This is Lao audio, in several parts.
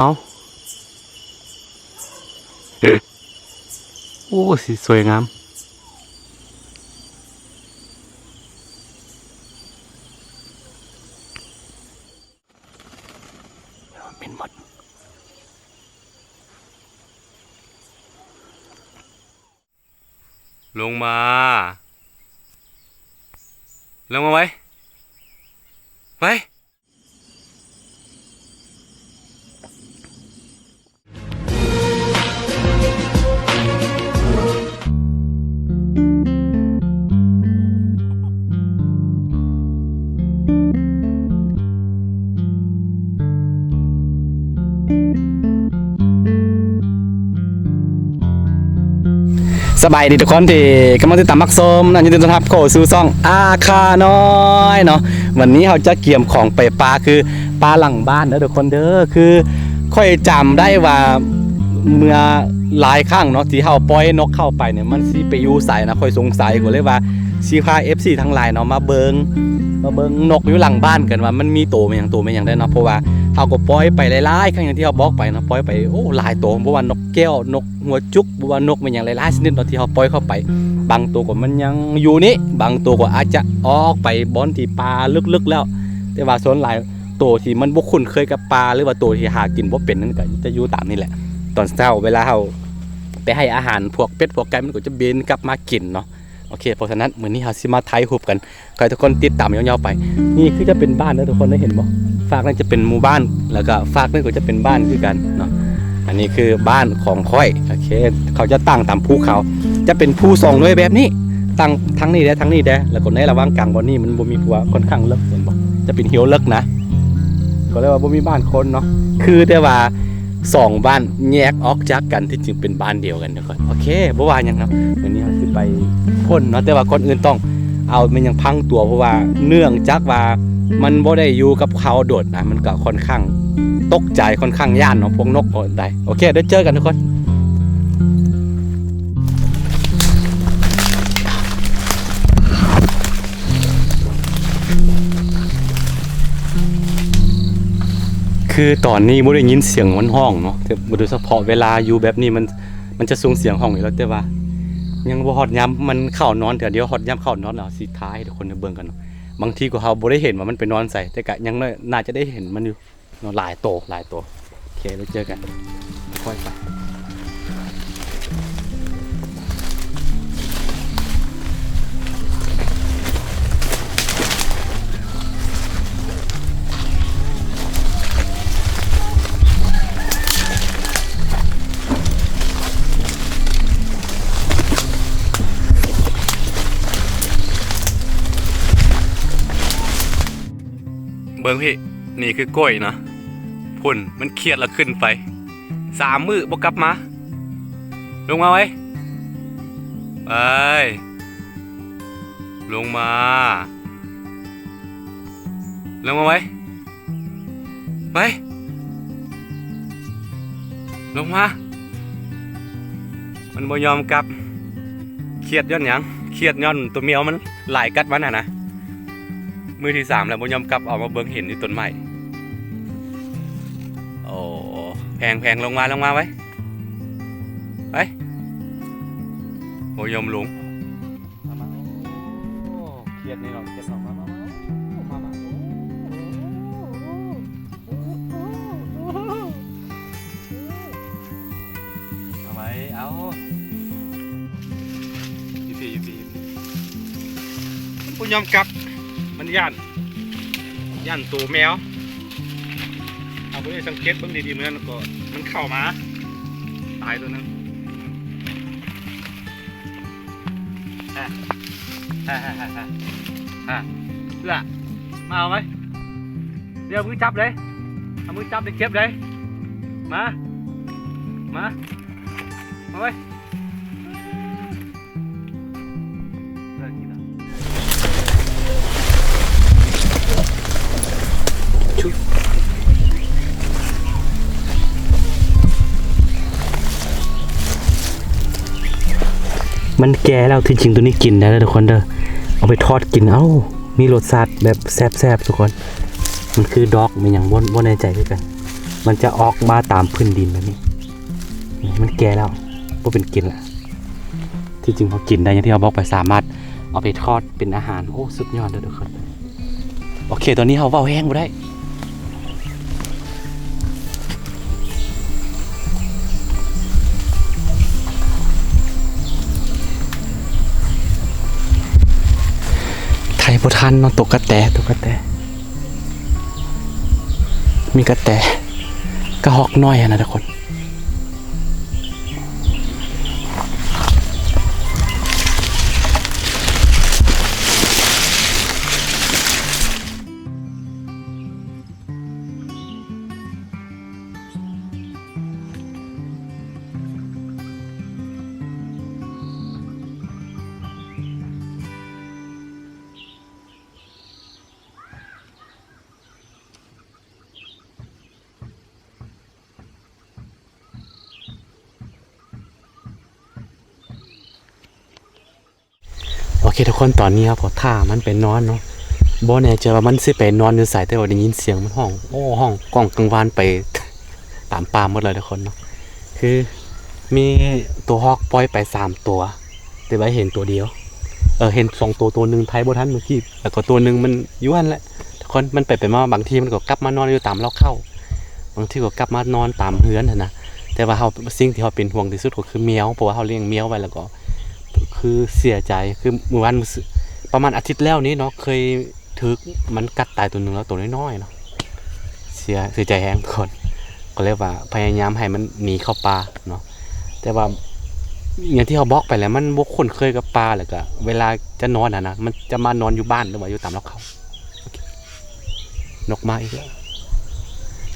ເອົາ ໂອ້ ຊິສວຍງາມ ເໝັນໝົດ. ລົງມາ ລົງມາໄວ ໄວ. ສະບາຍດີທຸກຄົນທີ່ກຳລັງຕິດຕາມຮັບຊົມນະ, ຍິນດີຕ້ອນຮັບເຂົ້າສູ່ຊ່ອງອາຄານ້ອຍເນາະ. ວັນນີ້ເຮົາຈະກຽມຂອງໄປປ່າ ຄືປ່າຫຼັງບ້ານເດີທຸກຄົນເດີ. ຄືຂ້ອຍຈຳໄດ້ວ່າເມື່ອຫຼາຍຄັ້ງເນາະ ທີ່ເຮົາປ່ອຍນົກເຂົ້າໄປນີ້ ມັນຊິໄປຢູ່ໃສນະ, ຂ້ອຍສົງໄສ ກໍເລີຍວ່າຊິພາເອັຟຊີທັງຫຼາຍເນາະ ມາເບິ່ງ ມາເບິ່ງນົກຢູ່ຫຼັງບ້ານກັນວ່າມັນມີໂຕແມ່ນຫຍັງ ໂຕແມ່ນຫຍັງໄດ້ເນາະ. ເພາະວ່າເຮົາກໍປ່ອຍໄປຫຼາຍໆຄັ້ງ ຢ່າງທີ່ເຮົາບອກໄປເນາະ, ປ່ອຍໄປ ໂອ້ ຫຼາຍໂຕ, ບໍ່ວ່ານົກແກ້ວ ນົກຫົວຈຸກ ບໍ່ວ່ານົກແມ່ນຫຍັງຫຼາຍໆຊະນິດເນາະ ທີ່ເຮົາປ່ອຍເຂົ້າໄປ. ບາງໂຕກໍມັນຍັງຢູ່ນີ້, ບາງໂຕກໍອາດຈະອອກໄປບ່ອນທີ່ປ່າເລິກໆແລ້ວ. ແຕ່ວ່າສ່ວນຫຼາຍໂຕທີ່ມັນບໍ່ຄຸ້ນເຄີຍກັບປ່າ ຫຼືວ່າໂຕທີ່ຫາກິນບໍ່ເປັນນັ້ນ ກໍຈະຢູ່ຕາມນີ້ແຫຼະ. ຕອນເຊົ້າເວລາເຮົາໄປໃຫ້ອາຫານພວກເປັດພວກໄກ່ ມັນກໍຈະບິນກັບມາກິນເນາະ. ໂອເຄ ເພາະສະນັ້ນ ມື້ນີ້ເຮົາຊິມາຖ່າຍຮູບກັນ ຂໍໃຫ້ທຸກຄົນຕິດຕາມຍາວໆໄປ. ນີ້ຄືຈະເປັນບ້ານເດີທຸກຄົນ ໄດ້ເຫັນບໍ່? ຟາກນັ້ນຈະເປັນໝູ່ບ້ານ ແລ້ວກໍຟາກນັ້ນກໍຈະເປັນບ້ານຄືກັນເນາະ. ອັນນີ້ຄືບ້ານຂອງຂ້ອຍ. ໂອເຄ ເຂົາຈະຕັ້ງຕາມພູເຂົາ, ຈະເປັນພູສອງໜ່ວຍແບບນີ້ ຕັ້ງທັງນີ້ແດ່ ທັງນີ້ແດ່. ແລ້ວກໍໃນລະຫວ່າງກາງບ່ອນນີ້ມັນບໍ່ມີ ເພາະວ່າຄ່ອນຂ້າງເລິກ ເຫັນບໍ່? ຈະເປັນເຫວເລິກນະ, ກໍເລີຍວ່າບໍ່ມີບ້ານຄົນເນາະ. ຄືແຕ່ວ່າ ສອງບ້ານແຍກອອກຈາກກັນ ທີ່ຈິງເປັນບ້ານດຽວກັນເດີ. ໂອເຄ ບໍ່ວ່າຫຍັງເນາະ, ມື້ນີ້ເຮົາຊິໄປຄົ້ນເນາະ. ແຕ່ວ່າກ່ອນອື່ນຕ້ອງເອົາແມ່ນຫຍັງພັງຕົວ ເພາະວ່າເນື່ອງຈາກວ່າມັນບໍ່ໄດ້ຢູ່ກັບເຮົາດົນນະ, ມັນກໍຄ່ອນຂ້າງຕົກໃຈ ຄ່ອນຂ້າງຢ້ານເນາະ ພວກນົກກໍໄດ້. ໂອເຄ ດຽວເຈີກັນທຸກຄົນ. ຄືຕອນນີ້ບໍ່ໄດ້ຍິນສຽງມັນຮ້ອງເນາະ, ໂດຍສະເພາະເວລາຢູ່ແບບນີ້ ມັນ ມັນຈະສົ່ງສຽງຮ້ອງຢູ່ແລ້ວ. ແຕ່ວ່າຍັງບໍ່ຮອດຍາມມັນເຂົ້ານອນເທື່ອ, ດຽວຮອດຍາມເຂົ້ານອນແລ້ວຊິຖ່າຍໃຫ້ທຸກຄົນໄດ້ເບິ່ງກັນເນາະ. ບາງທີກໍເຮົາບໍ່ໄດ້ເຫັນວ່າມັນໄປນອນໃສ, ແຕ່ກະຢ່າງໜ້ອຍໜ້າຈະໄດ້ເຫັນມັນຢູ່. ເນາະ ຫຼາຍໂຕ ຫຼາຍໂຕ. ໂອເຄ ໄປເຈີກັນ ຄ່ອຍໄປ. ເບິ່ງພີ້ ນີ້ຄືກ້ອຍນະ. ພຸ້ນ ມັນຄຽດລະຂຶ້ນໄປ ສາມມື້ບໍ່ກັບມາ. ລົງມາໄວ ໄປ ລົງມາ ລົງມາໄວ ໄປ ລົງມາ. ມັນບໍ່ຍອມກັບ. ຄຽດຍ້ອນຫຍັງ? ຄຽດຍ້ອນຕົວແມວມັນຫຼາຍກັດມັນຫັ້ນນະ. ມື້ທີສາມແລ້ວບໍ່ຍອມກັບ, ເອົາມາເບິ່ງເຫັນຢູ່ຕົ້ນໄມ້. ໂອ້ ແພງ ແພງ ລົງມາ ລົງມາໄວ ໄປ. ບໍ່ຍອມລົງ. ມາ ມາ ໂອ້ ຄຽດນີ້ເນາະ ຄຽດເນາະ. ມາ ມາ ມາ ມາ ມາ ໂອ້ ເອົາໄວ້ ເອົາ ຢູ່ພີ້ ຢູ່ພີ້ ຢູ່ພີ້. ມັນບໍ່ຍອມກັບ ມັນຢ້ານ ຢ້ານໂຕແມວ. ເຮົາບໍ່ໄດ້ສັງເກດເບິ່ງດີໆ ມື້ນັ້ນກໍມັນເຂົ້າມາ ຕາຍໂຕໜຶ່ງ. ອ່າ ອ່າ ອ່າ ອ່າ ອ່າ ເອື້ອ ມາເອົາໄວ້ ດຽວມືຈັບເດ້ ເອົາມືຈັບໄດ້ເຈັບເດ້. ມາ ມາ ມາໄວ້. ມັນແກ່ແລ້ວ ທີ່ຈິງໂຕນີ້ກິນໄດ້ເດີທຸກຄົນເດີ ເອົາໄປທອດກິນ ເອົ້າ ມີລົດຊາດແບບແຊບໆ ທຸກຄົນ. ມັນຄືດອກແມ່ນຫຍັງ ບໍ່ ບໍ່ແນ່ໃຈຄືກັນ. ມັນຈະອອກມາຕາມພື້ນດິນແບບນີ້. ນີ້ມັນແກ່ແລ້ວ ບໍ່ເປັນກິນລະ. ທີ່ຈິງເຮົາກິນໄດ້ ຢ່າງທີ່ເຮົາບອກໄປ ສາມາດເອົາໄປທອດເປັນອາຫານ. ໂອ້ ສຸດຍອດເດີທຸກຄົນ. ໂອເຄ ຕອນນີ້ເຮົາເວົ້າແຮງບໍ່ໄດ້. ໄທບໍ່ທັນເນາະ ຕົກກະແຕ ຕົກກະແຕ ມີກະແຕກະຮອກນ້ອຍຫັ້ນນະທຸກຄົນ. ໂອເຄທຸກຄົນ ຕອນນີ້ເຮົາກໍຖ້າມັນໄປນອນເນາະ. ບໍ່ແນ່ໃຈວ່າມັນຊິໄປນອນຢູ່ໃສ ແຕ່ວ່າໄດ້ຍິນສຽງມັນຮ້ອງ ໂອ້ ຮ້ອງກ້ອງກັງວານໄປຕາມປ່າໝົດເລີຍທຸກຄົນເນາະ. ຄືມີຕົວຮອກປ່ອຍໄປສາມຕົວ ແຕ່ວ່າເຫັນຕົວດຽວ ເອີ ເຫັນສອງຕົວ ຕົວໜຶ່ງໄທບໍ່ທັນມື້ກີ້ ແລ້ວກໍຕົວໜຶ່ງມັນຢູ່ຫັ້ນແຫຼະທຸກຄົນ. ມັນໄປໄປມາ ບາງທີມັນກໍກັບມານອນຢູ່ຕາມເລົ້າເຂົ້າ ບາງທີກໍກັບມານອນຕາມເຮືອນຫັ້ນນະ. ແຕ່ວ່າເຮົາ ສິ່ງທີ່ເຮົາເປັນຫ່ວງທີ່ສຸດກໍຄືແມວ ເພາະວ່າເຮົາລ້ຽງແມວໄວ້ ແລ້ວກໍຄືເສຍໃຈ ຄືມື້ວານ ປະມານອາທິດແລ້ວນີ້ເນາະ ເຄີຍຖືກມັນກັດຕາຍຕົວໜຶ່ງແລ້ວ ຕົວນ້ອຍໆເນາະ. ເສຍ ເສຍໃຈແຮງທຸກຄົນ ກໍເລີຍວ່າພະຍາຍາມໃຫ້ມັນໜີເຂົ້າປ່າເນາະ. ແຕ່ວ່າຢ່າງທີ່ເຮົາບອກໄປແຫຼະ ມັນບໍ່ຄຸ້ນເຄີຍກັບປ່າ ແລ້ວກະເວລາຈະນອນຫັ້ນນະ ມັນຈະມານອນຢູ່ບ້ານ ຫຼືວ່າຢູ່ຕາມເລົ້າເຂົ້າ. ໂອເຄ ນົກມາອີກແລ້ວ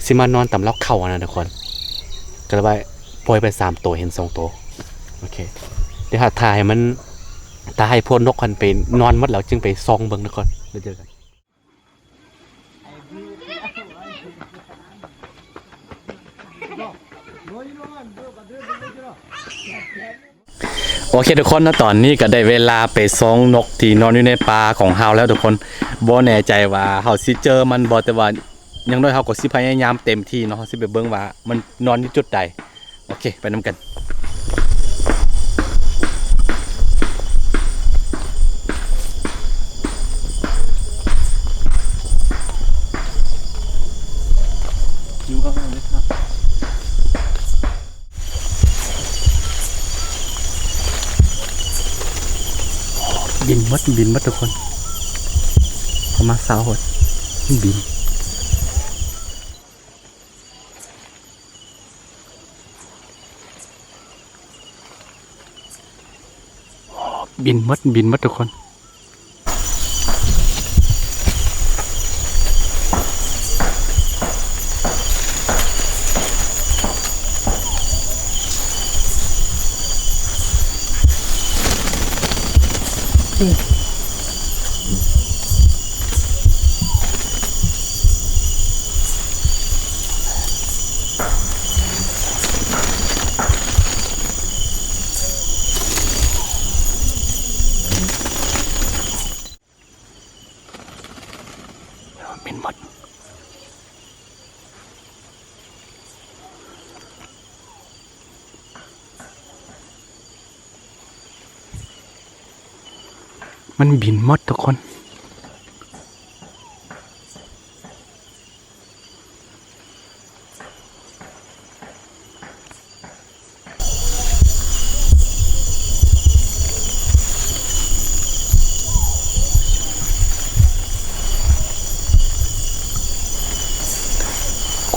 ຊິມານອນຕາມເລົ້າເຂົ້າຫັ້ນນະທຸກຄົນ. ກໍເລີຍວ່າປ່ອຍໄປສາມໂຕ ເຫັນສອງໂຕ. ໂອເຄ ດຽວຖ້າ ຖ້າໃຫ້ມັນ ຖ້າໃຫ້ພວກນົກຫັ້ນໄປນອນໝົດແລ້ວ ຈຶ່ງໄປສ່ອງເບິ່ງທຸກຄົນ. ດຽວເຈີກັນ. ໂອເຄທຸກຄົນເນາະ ຕອນນີ້ກໍໄດ້ເວລາໄປສ່ອງນົກທີ່ນອນຢູ່ໃນປ່າຂອງເຮົາແລ້ວທຸກຄົນ. ບໍ່ແນ່ໃຈວ່າເຮົາຊິເຈີມັນບໍ່ ແຕ່ວ່າຢ່າງໜ້ອຍເຮົາກໍຊິພະຍາຍາມເຕັມທີ່ເນາະ. ເຮົາຊິໄປເບິ່ງວ່າມັນນອນຢູ່ຈຸດໃດ. ໂອເຄ ໄປນຳກັນ. ບິນໝົດ ບິນໝົດທຸກຄົນ ປະມານຊາວຄົນ ບິນ. ບິນໝົດ ບິນໝົດທຸກຄົນ. ເໝັນໝົດ. ມັນບິນໝົດທຸກຄົນ.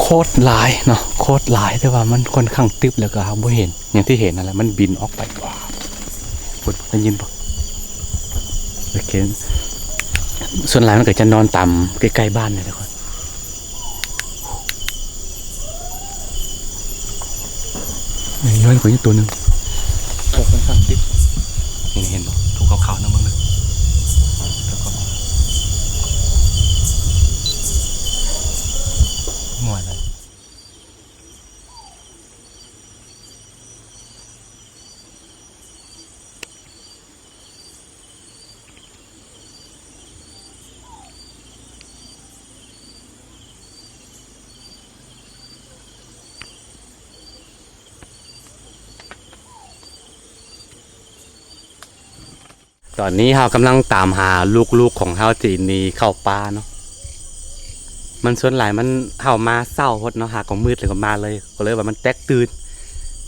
ໂຄດຫຼາຍເນາະ ໂຄດຫຼາຍ ແຕ່ວ່າມັນຂ້ອນຂ້າງຕຶບ ແລ້ວກໍເຮົາບໍ່ເຫັນ ຢ່າງທີ່ເຫັນນັ້ນແຫຼະ ມັນບິນອອກໄປ. ພຸ້ນ ໄດ້ຍິນບໍ່? ໂອເຄ ສ່ວນຫຼາຍມັນກໍຈະນອນຕາມໃກ້ໆບ້ານນີ້ແຫຼະ. ນີ້ ຍ້ອນກວ່ານີ້ຕົວໜຶ່ງ ຕົວຂ້ອນຂ້າງຕິດ ນີ້ເຫັນບໍ່? ຕົວຂາວໆນັ້ນເບິ່ງເດີ ຕົວຂາວໆ ໝວຍລະ. ໂ ຕອນນີ້ເຮົາກຳລັງຕາມຫາລູກໆຂອງເຮົາທີ່ໜີເຂົ້າປ່າເນາະ. ມັນສ່ວນຫຼາຍມັນ ເຮົາມາເຊົ້າໂພດເນາະ ຫາກໍມືດແລ້ວກໍມາເລີຍ ກໍເລີຍວ່າມັນແຕກຕື່ນ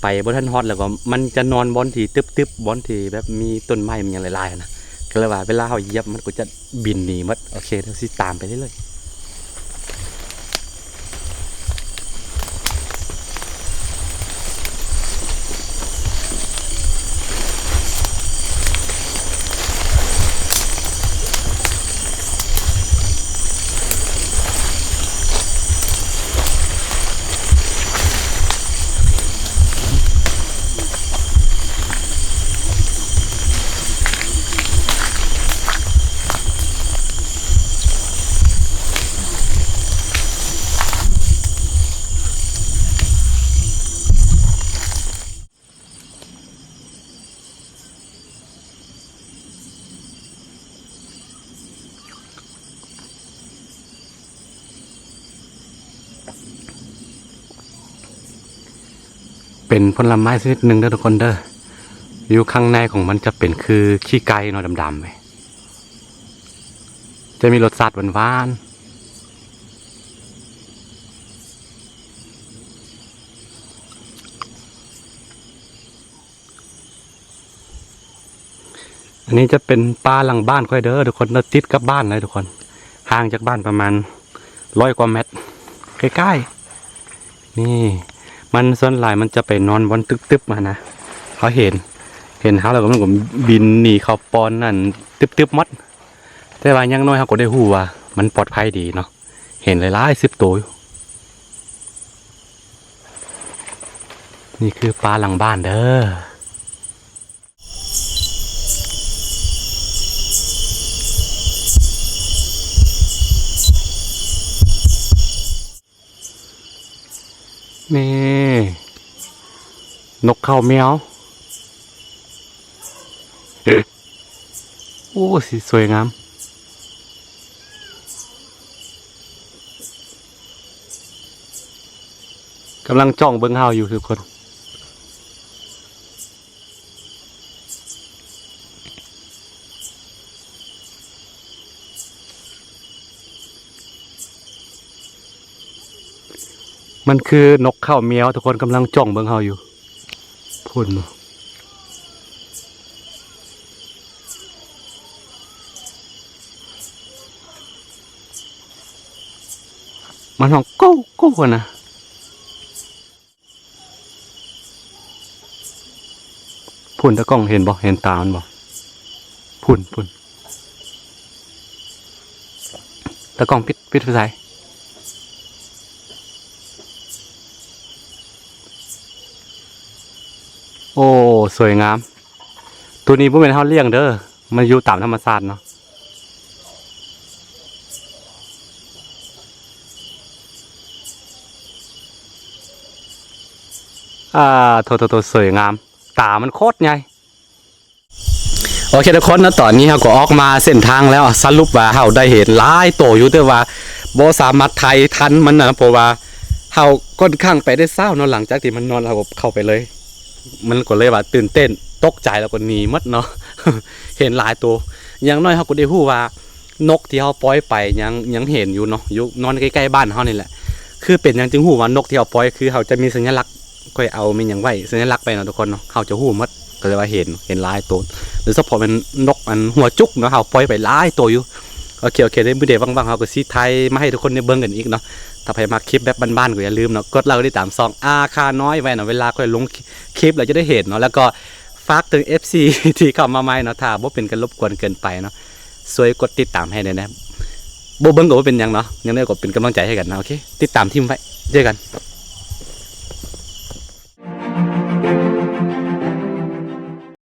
ໄປບໍ່ທັນຮອດ ແລ້ວກໍມັນຈະນອນບ່ອນທີ່ຕຶບໆ ບ່ອນທີ່ແບບມີຕົ້ນໄມ້ມີຫຍັງຫຼາຍໆຫັ້ນນະ ກໍເລີຍວ່າເວລາເຮົາຢຽບມັນກໍຈະບິນໜີໝົດ. ໂອເຄ ດຽວຊິຕາມໄປເລື້ອຍໆ. ເປັນຜົນລະໄມ້ຊະນິດໜຶ່ງເດີທຸກຄົນເດີ. ຢູ່ຂ້າງໃນຂອງມັນຈະເປັນຄືຂີ້ໄກ່ເນາະ ດຳໆ ເວີຍ ຈະມີລົດຊາດຫວານໆ. ອັນນີ້ຈະເປັນປ່າຫຼັງບ້ານຂ້ອຍເດີທຸກຄົນເດີ ຕິດກັບບ້ານເລີຍທຸກຄົນ ຫ່າງຈາກບ້ານປະມານຮ້ອຍກວ່າແມັດ ໃກ້ໆ. ນີ້ ມັນສ່ວນຫຼາຍມັນຈະໄປນອນບ່ອນຕຶບໆຫັ້ນນະ ເຮົາເຫັນ ເຫັນເຮົາແລ້ວກໍມັນກໍບິນໜີເຂົ້າບ່ອນນັ້ນຕຶບໆໝົດ. ແຕ່ວ່າຢ່າງໜ້ອຍເຮົາກໍໄດ້ຮູ້ວ່າມັນປອດໄພດີເນາະ ເຫັນຫຼາຍໆສິບໂຕຢູ່. ນີ້ຄືປ່າຫຼັງບ້ານເດີ. ນີ້ ນົກເຂົ້າແມວ. ໂອ້ ຊິສວຍງາມ ກຳລັງຈ້ອງເບິ່ງເຮົາຢູ່ທຸກຄົນ. ມັນຄືນົກເຂົ້າແມວ ທຸກຄົນກຳລັງຈ້ອງເບິ່ງເຮົາຢູ່ ພຸ້ນ ມັນຮ້ອງກູ້ໆ ຫັ້ນນະ. ພຸ້ນ ຕາກ້ອງເຫັນບໍ່? ເຫັນຕາມັນບໍ່? ພຸ້ນ ພຸ້ນ ຕາກ້ອງ ປິດ ປິດໄຟສາຍ. ໂອ້ ສວຍງາມ. ໂຕນີ້ບໍ່ແມ່ນເຮົາລ້ຽງເດີ ມັນຢູ່ຕາມທຳມະຊາດເນາະ. ອ່າ ໂຖໆໆ ສວຍງາມ ຕາມັນໂຄດໃຫຍ່. ໂອເຄທຸກຄົນເນາະ ຕອນນີ້ເຮົາກໍອອກມາເສັ້ນທາງແລ້ວ ສະຫຼຸບວ່າເຮົາໄດ້ເຫັນຫຼາຍໂຕຢູ່ ແຕ່ວ່າບໍ່ສາມາດຖ່າຍທັນມັນນະ ເພາະວ່າເຮົາຂ້ອນຂ້າງໄປແຕ່ເຊົ້າເນາະ ຫຼັງຈາກທີ່ມັນນອນ ເຮົາກໍເຂົ້າໄປເລີຍ ມັນກໍເລີຍວ່າຕື່ນເຕັ້ນ ຕົກໃຈ ແລ້ວກໍໜີໝົດເນາະ. ເຫັນຫຼາຍໂຕ ຢ່າງໜ້ອຍເຮົາກໍໄດ້ຮູ້ວ່າ ນົກທີ່ເຮົາປ່ອຍໄປຍັງ ຍັງເຫັນຢູ່ເນາະ ຢູ່ນອນໃກ້ໆບ້ານເຮົານີ້ແຫຼະ. ຄືເປັນຫຍັງຈຶ່ງຮູ້ວ່ານົກທີ່ເຮົາປ່ອຍ ຄືເຮົາຈະມີສັນຍະລັກ ຂ້ອຍເອົາແມ່ນຫຍັງໄວ້ ສັນຍະລັກໄປເນາະທຸກຄົນເນາະ ເຮົາຈະຮູ້ໝົດ ກໍເລີຍວ່າເຫັນ ເຫັນຫຼາຍໂຕ ໂດຍສະເພາະແມ່ນນົກອັນຫົວຈຸກເນາະ ເຮົາປ່ອຍໄປຫຼາຍໂຕຢູ່. ໂອເຄ ໂອເຄ ໃນມື້ໃດວ່າງໆ ເຮົາກໍຊິຖ່າຍມາໃຫ້ທຸກຄົນໄດ້ເບິ່ງກັນອີກເນາະ. ຖ້າໃຜມັກຄລິບແບບບ້ານໆ ກໍຢ່າລືມເນາະ ກົດໄລກ໌ ກົດຕິດຕາມຊ່ອງ ອາຄານ້ອຍ ໄວ້ເນາະ ເວລາຂ້ອຍລົງຄລິບແລ້ວຈະໄດ້ເຫັນເນາະ ແລ້ວກໍ ຝາກເຖິງເອັຟຊີທີ່ເຂົ້າມາໃໝ່ເນາະ ຖ້າບໍ່ເປັນການລົບກວນເກີນໄປເນາະ ຊ່ວຍກົດຕິດຕາມໃຫ້ແດ່ນະ ບໍ່ເບິ່ງກໍບໍ່ເປັນຫຍັງເນາະ ຢ່າງໜ້ອຍກໍເປັນກຳລັງໃຈໃຫ້ກັນນະ. ໂອເຄ ຕິດຕາມທີມໄວ້ ເຈີກັນ.